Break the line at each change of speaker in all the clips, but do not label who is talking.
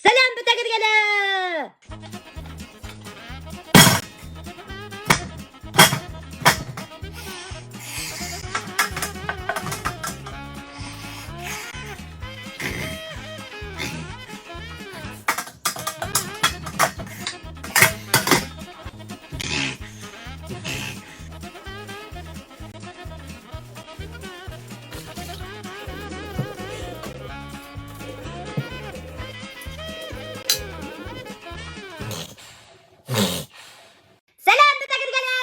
Сәләм бөтәгеҙгә лә! Сәләм бөтәгеҙгә лә!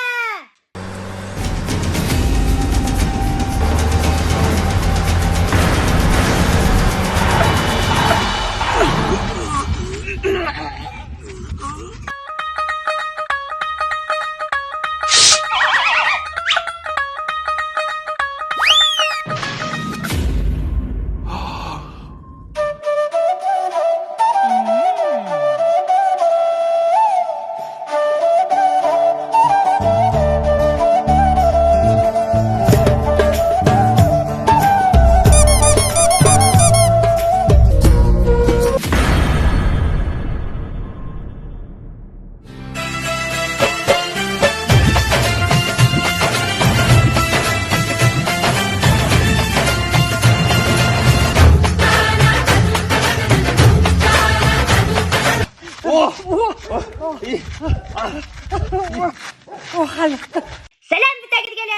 Сәләм бөтәгеҙгә лә!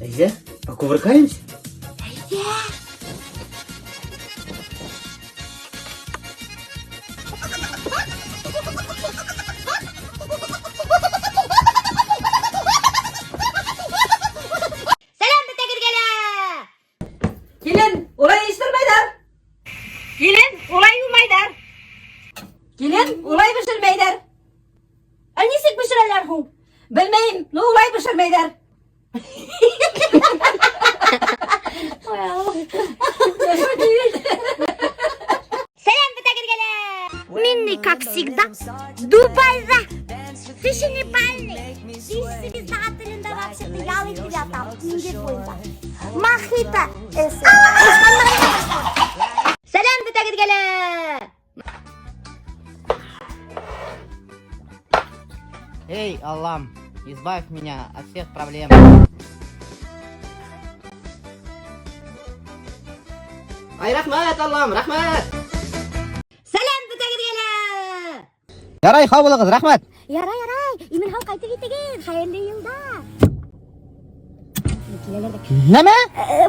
Әйҙә, покувыркаемся?
Сәләм бөтәгеҙгә лә!
Килен, улай иштермәйҙәр. Килен, улай юмайҙар. Килен, улай бешермәйҙәр. Ә нисек бешерәләр һуң? Белмәйем, ну улай бешермәйҙәр.
Сәләм бөтәгеҙгә лә! Мин, как всегда, Дубайҙа. Фешенебальный. Биш сәғәт телендә вообще-то ял итеп ятам. Диңгеҙ буйында. Мохито эсеп. Сәләм бөтәгеҙгә лә!
Эй, Аллам, избавь меня от всех проблем. Ай, рәхмәт, Аллам, рәхмәт!
Сәләм бөтәгеҙгә лә!
Ярай, һау булығыҙ, рәхмәт!
Ярай, ярай, имен һау ҡайтып етегеҙ, хәйерле юлдар. Киләләр ҙә.
Нәмә?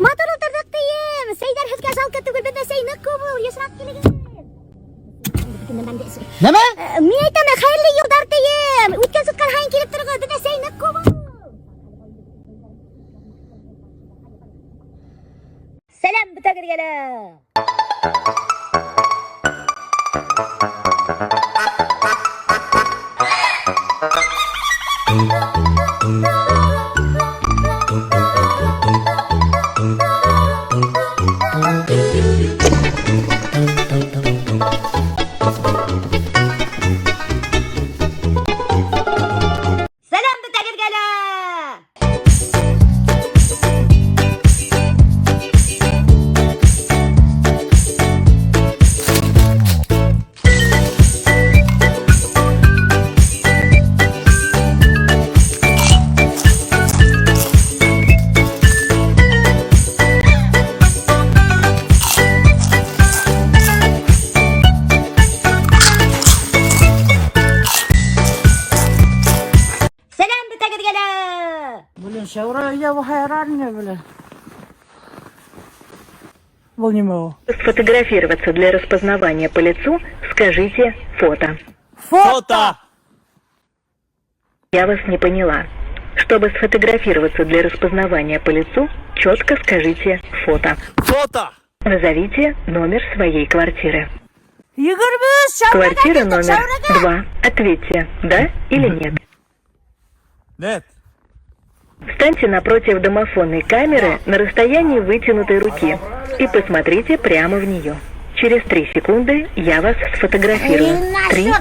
Матур ултырҙыҡ тием. Сәйҙәр һеҙгә жалко түгел, беҙҙә сәй ныҡ күп ул, йышыраҡ килегеҙ.
Нәмә?
Мин әйтәм, хәйерле юлдар тием. Үткән сытҡан һайын килеп тороғоҙ, беҙҙә сәй ныҡ күп ул. Сәләм бөтәгеҙгә лә! Сәләм бөтәгеҙгә лә! Сәләм бөтәгеҙгә лә!
Блин, шәүрә я хайран блин. Был нимә ул?
Сфотографироваться для распознавания по лицу, скажите «фото».
Фото!
Я вас не поняла. Чтобы сфотографироваться для распознавания по лицу, четко скажите «фото».
Фото!
Назовите номер своей квартиры.
Егерме өс, шәүрәгә
Квартира
килдек,
номер
шәүрәгә.
2. Ответьте, да или нет.
Нет.
Встаньте напротив домофонной камеры на расстоянии вытянутой руки и посмотрите прямо в нее. Через 3 секунды я вас сфотографирую. 3,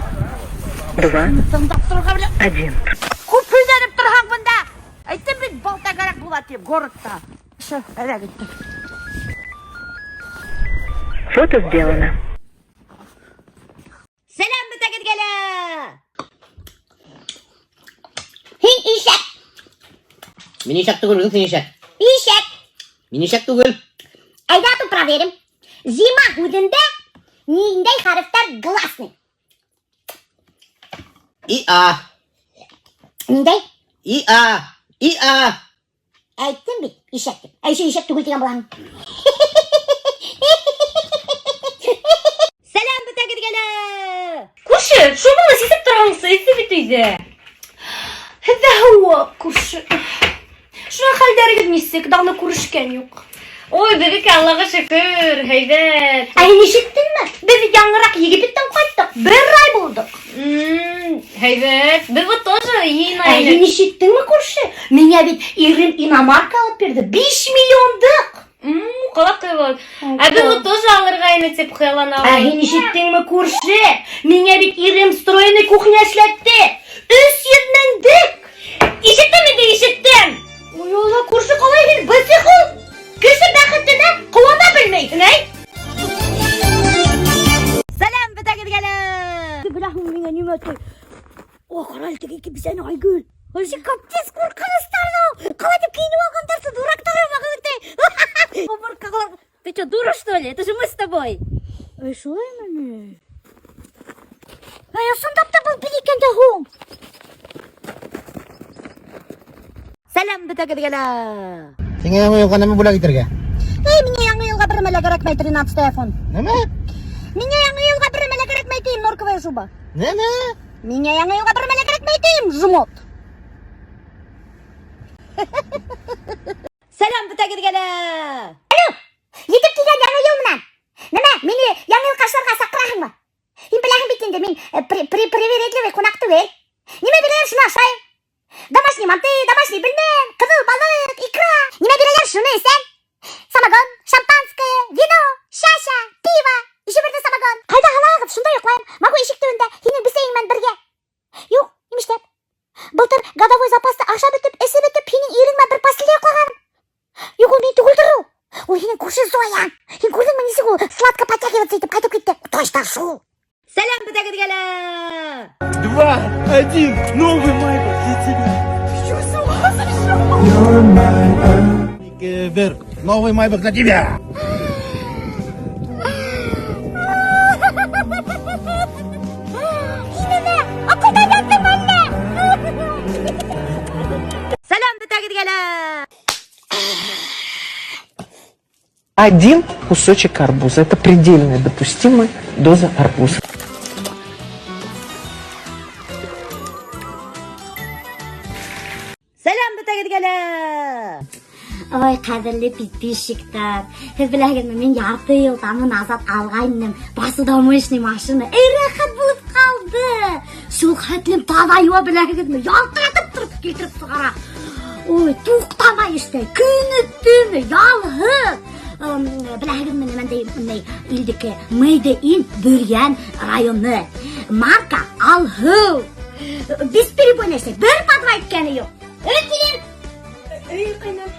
2,
Тыңлап торорға белә.
1.
Күп һөйләнеп торһаң бында. Әйттем бит, балта кәрәк була тип, городта. Ошо, әйҙә киттек.
Фото сделано.
Сәләм бөтәгеҙгә лә!
Һин ишәк.
Мин ишәк түгел, үҙең һин ишәк.
Ишәк.
Мин ишәк түгел.
Әйҙә тут проверим. Зима һүҙендә ниндәй хәрефтәр гласный?
И А.
Ниндәй?
И А. И А.
Әйттем бит, ишәк тип. Ә еще ишәк түгел тигән булаһың.
Сәләм бөтәгеҙгә лә!
Күрше, шубыңды сисеп торһаңсы, эҫе бит өйҙә.
Һеҙҙә һыуыҡ, күрше. Шунан хәлдәрегеҙ нисек? Давно күрешкән юҡ.
Ой, беҙҙеке Аллаға шөкөр, һәйбәт.
Ә һин ишеттеңме? Беҙ яңыраҡ Египеттән ҡайттыҡ. Бер ай булдыҡ.
Һәйбәт. Беҙ вот тоже
Ә һин
йыйына.
ишеттеңме, күрше? Миңә бит ирем иномарка алып бирҙе. 5 миллиондыҡ.
Ҡалай ҡыйбат. Ә беҙ вот тоже алырға ине тип хыялланабыҙ.
Ә һин ишеттеңме, күрше? Миңә бит ирем встроенный кухня эшләтте. 300 меңдек.
Ишеттем инде, ишеттем.
Ой, Алла, күрше, ҡалай һин бысих ул. Кеше бәхетенә ҡыуана белмәйһең, әй?
Сәләм бөтәгеҙгә лә!
Беләһең миңә нимә ти? О, ҡара әле теге ике бисәне Айгөл. Вообще капец ҡурҡыныстар ҙа. Ҡалай итеп кейенеп алғандар, дурактар.
Ты что, дура, что ли? Это же мы с тобой.
Эй, шулаймы ни? Эй, ысынлап та был беҙ икән дә һуң.
Сәләм бөтәгеҙгә лә!
Һиңә яңы йылға нимә бүләк итергә?
Эй, миңә яңы йылға бер нәмә лә кәрәкмәй, 13 айфон.
Нимә?
Миңә яңы йылға бер нәмә лә кәрәкмәй тием, норковая шуба.
Нимә?
Миңә яңы йылға бер нәмә лә кәрәкмәй тием, жмот.
Сәләм бөтәгеҙгә лә!
Алло, етеп килгән яңы йыл менән. Нимә, мине яңы йыл ҡаршыларға саҡыраһыңмы? Һин беләһең бит инде, мин привередливый ҡунаҡ түгел. Нимә бирәләр, шуны ашайым. Домашний манты, домашний пельмен, ҡыҙыл балыҡ, икра. Нимә бирәләр, шуны эсәм. Самогон, шампанское, вино, шаша, пиво, еще берҙе самогон. Ҡайҙа һалағыҙ, шунда йоҡлайым. Могу ишек төбөндә, һинең бесәйең менән бергә. Юҡ, нимә эшләп? Былтыр годовой запасты ашап бөтөп, эсеп бөтөп, һинең ирең менән бер постельдә йоҡлаған. Юҡ, ул мин түгелдер ул. Ул һинең күрше Зояң. Һин күрҙеңме, нисек ул сладко подтягиваться итеп ҡайтып китте? Точно шул.
Сәләм бөтәгеҙгә лә!
2, 1. Новый Майбах для тебя.
Ике, бер. Новый Майбах для тебя.
Һин нимә? Аҡылдан яҙҙың әллә?
Сәләм бөтәгеҙгә лә!
Один кусочек арбуза. Это предельная допустимая доза арбуза.
Сәләм бөтәгеҙгә лә!
Ой, ҡәҙерле подписчиктар. Һеҙ беләһегеҙме, мин ярты йыл тому назад алғайным посудомоечный машина. Эй, рәхәт булып ҡалды. Шул хәтлем таҙа йыуа беләһегеҙме? Ялтыратып тороп килтереп сығара. Ой, туҡтамай эшләй. Көнө төнө ялһыҙ. Беләһегеҙме, нимәндәй ни илдеке? Made in Бөрйән районы. Марка Алһыу. Бесперебойно эшләй. Бер по два иткәне юҡ. Эйе, килен.
Эй, ҡәйнәм.